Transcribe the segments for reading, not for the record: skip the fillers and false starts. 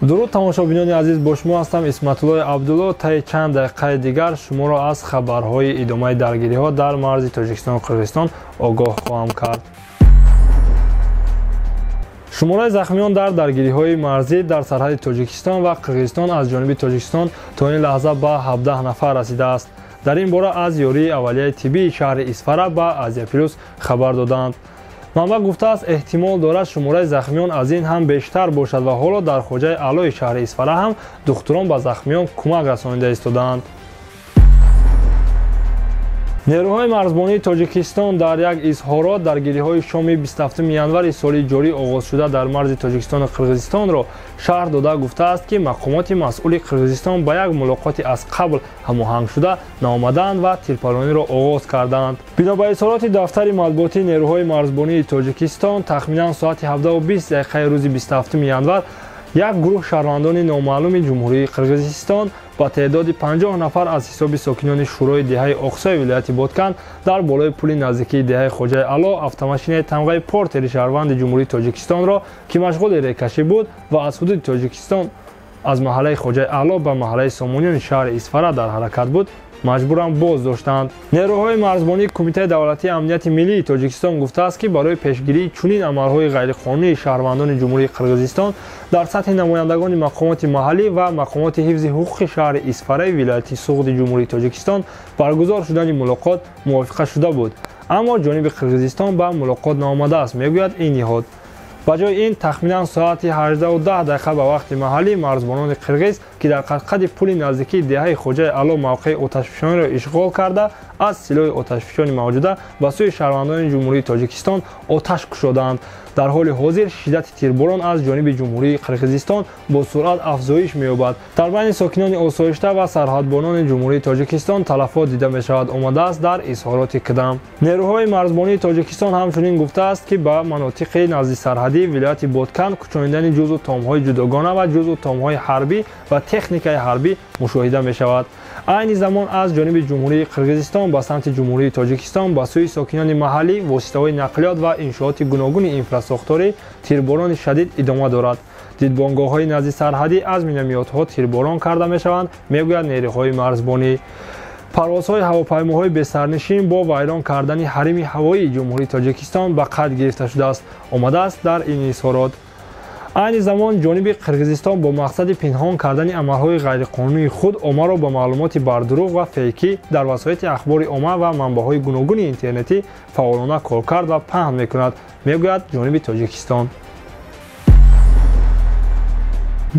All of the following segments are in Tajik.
Дуруд, тамошобинони азиз, бо шумо ҳастам Исматуллои Абдулло. Таи чанд дақиқаи дигар шуморо аз хабарҳои идомаи даргириҳо дар марзи Тоҷикистону Қирғизистон огоҳ хоҳам кард. Шумораи захмиён дар даргириҳои марзӣ дар сарҳади Тоҷикистон ва Қирғизистон аз ҷониби Тоҷикистон то ин лаҳза ба 17 нафар расидааст. Дар ин бора аз ёрии аввалияи тиббии шаҳри Исфара ба Азия Плюс хабар доданд. Манбаъ гуфтааст, эҳтимол дорад шумораи захмиён аз ин ҳам бештар бошад ва ҳоло дар Хоҷаи Аълои шаҳри Исфара ҳам духтурон ба захмиён кӯмак расонида истодаанд. Нерӯҳои марзбонии Тоҷикистон дар як изҳорот даргириҳои шоми 27 январи соли ҷорӣ оғозшуда дар марзи Тоҷикистону Қирғизистонро шарҳ дода гуфтааст, ки мақомоти масъули Қирғизистон ба як мулоқоти аз қабл ҳамоҳангшуда наомадаанд ва тирпарониро оғоз кардаанд. Бино ба изҳороти дафтари матбуотии нерӯҳои марзбонии Тоҷикистон, тахминан соати 17:20 дақиқаи рӯзи 27 январ як гурӯҳ шаҳрвандони номаълуми Ҷумҳурии Қирғизистон ба теъдоди 50 нафар аз ҳисоби сокинони шӯрои деҳаи Оқсои вилояти Боткан дар болои пули наздикии деҳаи Хоҷаи Аъло автомашинаи тамғаи Портери шаҳрванди Ҷумҳурии Тоҷикистонро, ки машғули рекашӣ буд ва аз ҳудуди Тоҷикистон аз маҳаллаи Хоҷаи Аъло ба маҳаллаи Сомониёни шаҳри Исфара дар ҳаракат буд, маҷбуран боз доштанд. Нерӯҳои марзбонии Кумитаи давлатии амнияти миллии Тоҷикистон гуфтааст, ки барои пешгирии чунин амалҳои ғайриқонунии шаҳрвандони Ҷумҳурии Қирғизистон дар сатҳи намояндагони мақомоти маҳаллӣ ва мақомоти ҳифзи ҳуқуқи шаҳри Исфараи вилояти Суғди Ҷумҳурии Тоҷикистон баргузор шудани мулоқот мувофиқа шуда буд, аммо ҷониби Қирғизистон ба мулоқот наомадааст, мегӯяд ин ниҳод. Ба ҷои ин тахминан соати 18:10 ба вақти маҳаллӣ марзбонони қирғиз, ки дар қадқади пули наздикии деҳаи Хоҷаи Аъло мавқеи оташфишониро ишғол карда, аз силоҳи оташфишони мавҷуда ба сӯи шаҳрвандони Ҷумҳурии Тоҷикистон оташ кушодаанд. Дар ҳоли ҳозир шиддати тирборон аз ҷониби Ҷумҳурии Қирғизистон бо суръат афзоиш меёбад. Дар байни сокинони осоишта ва сарҳадбонони Ҷумҳурии Тоҷикистон талафот дида мешавад, омадааст дар изҳороти кидам. Нерӯҳои марзбонии Тоҷикистон ҳамчунин гуфтааст, ки ба манотиқи наздисарҳадии вилояти Боткан кӯчонидани ҷузъу томҳои ҷудогона ва ҷузъу томҳои ҳарбӣ ва техникаи ҳарбӣ мушоҳида мешавад. Айни замон аз ҷониби Ҷумҳурии Қирғизистон ба самти Ҷумҳурии Тоҷикистон ба сӯи сокинони маҳаллӣ, воситаҳои нақлиёт ва иншооти гуногуни инфрасохторӣ тирборони шадид идома дорад. Дидбонгоҳҳои наздисарҳадӣ аз миномётҳо тирборон карда мешаванд, мегӯяд нерӯҳои марзбонӣ. Парвозҳои ҳавопаймоҳои бесарнишин бо вайрон кардани ҳарими ҳавоии Ҷумҳурии Тоҷикистон ба қайд гирифта шудааст, омадааст дар ин изҳорот. Айни замон ҷониби Қирғизистон бо мақсади пинҳон кардани амалҳои ғайриқонунии худ оммаро ба маълумоти бардурӯғ ва фейкӣ дар васоити ахбори омма ва манбаъҳои гуногуни интернетӣ фаъолона коркард ва паҳн мекунад, мегӯяд ҷониби Тоҷикистон.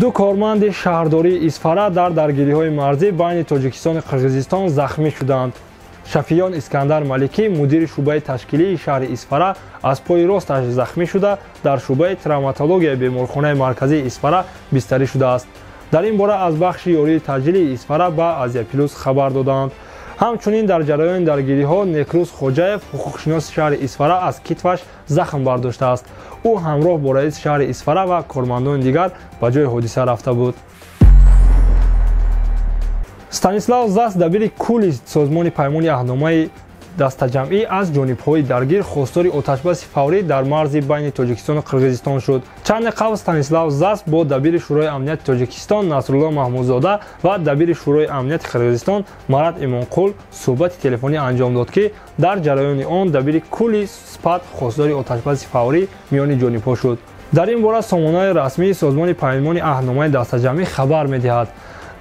Ду корманди шаҳрдории Исфара дар даргириҳои марзӣ байни Тоҷикистону Қирғизистон захмӣ шуданд. Шафиён Искандар Маликӣ, мудири шӯъбаи ташкилии шаҳри Исфара, аз пои росташ захмӣ шуда, дар шӯъбаи травматологияи беморхонаи марказии Исфара бистарӣ шудааст. Дар ин бора аз бахши ёрии таъҷилии Исфара ба Азия Плюс хабар доданд. Ҳамчунин дар ҷараёни даргириҳо Некрӯз Хоҷаев, ҳуқуқшиноси шаҳри Исфара, аз китфаш захм бардоштааст. Ӯ ҳамроҳ бо раиси шаҳри Исфара ва кормандони дигар ба ҷои ҳодиса рафта буд. Станислав Зас, дабири кулли созмони Паймони аҳдномаи дастаҷамъӣ, аз ҷонибҳои даргир хостори оташбаси фаврӣ дар марзи байни Тоҷикистону Қирғизистон шуд. Чанде қабл Станислав Зас бо дабири Шӯрои амнияти Тоҷикистон Насрулло Маҳмудзода ва дабири Шӯрои амнияти Қирғизистон Марат Имонқул суҳбати телефонӣ анҷом дод, ки дар ҷараёни он дабири кулли СПАТ хостори оташбаси фаврӣ миёни ҷонибҳо шуд. Дар ин бора сомонаи расмии созмони Паймони аҳдномаи дастаҷамъӣ хабар медиҳад.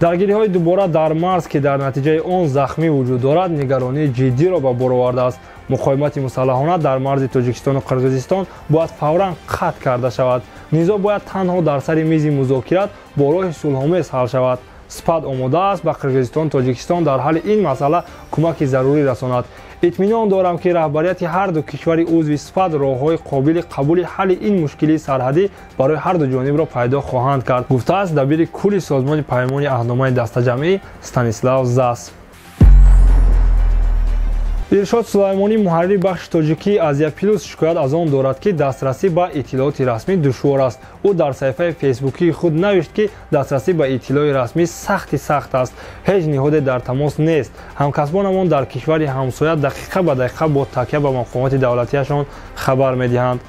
Даргириҳои дубора дар марз, ки дар натиҷаи он захмӣ вуҷуд дорад, нигаронии ҷиддиро ба бор овардааст. Муқовимати мусаллаҳона дар марзи Тоҷикистону Қирғизистон бояд фавран қатъ карда шавад. Низоъ бояд танҳо дар сари мизи музокират бо роҳи сулҳомез ҳал шавад. СПАТ омода аст ба Қирғизистону Тоҷикистон дар ҳалли ин масъала кӯмаки зарурӣ расонад. Итминон дорам, ки раҳбарияти ҳар ду кишвари узви СПАТ роҳҳои қобили қабули ҳалли ин мушкилии сарҳадӣ барои ҳар ду ҷонибро пайдо хоҳанд кард, гуфтааст дабири кулли созмони Паймони аҳдномаи дастаҷамъӣ Станислав Зас. Иршод Сулаймонӣ, муҳаррири бахши тоҷикии Азия Плюс, шикоят аз он дорад, ки дастрасӣ ба иттилооти расмӣ душвор аст. Ӯ дар саҳифаи фейсбукии худ навишт, ки дастрасӣ ба иттилои расмӣ сахти сахт аст. Ҳеҷ ниҳоде дар тамос нест. Ҳамкасбонамон дар кишвари ҳамсоя дақиқа ба дақиқа бо такя ба мақомоти давлатиашон хабар медиҳанд.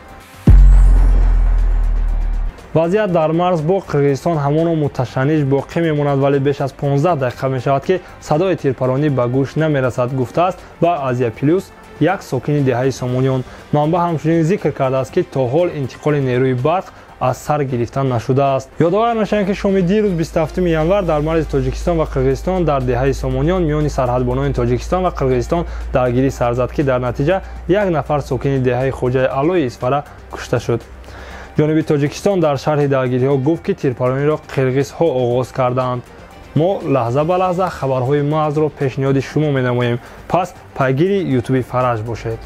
Вазъият дар марз бо Қирғизистон ҳамоно муташанниҷ боқӣ мемонад, вале беш аз 15 дақиқа мешавад, ки садои тирпаронӣ ба гӯш намерасад, гуфтааст ба Азия Плюс як сокини деҳаи Сомониён. Манбаъ ҳамчунин зикр кардааст, ки то ҳол интиқоли нерӯи барқ аз сар гирифта нашудааст. Ёдовар мешавем, ки шоми дирӯз, 27 январ, дар марзи Тоҷикистон ва Қирғизистон дар деҳаи Сомониён миёни сарҳадбонони Тоҷикистон ва Қирғизистон даргирӣ сар зад, ки дар натиҷа як нафар сокини деҳаи Хоҷаи Алои Исфара кушта шуд. Ҷониби Тоҷикистон дар шарҳи даргириҳо гуфт, ки тирпарониро қирғизҳо оғоз кардаанд. Мо лаҳза ба лаҳза хабарҳои маъзро пешниҳоди шумо менамоем, пас пайгири Ютуби Фараҷ бошед.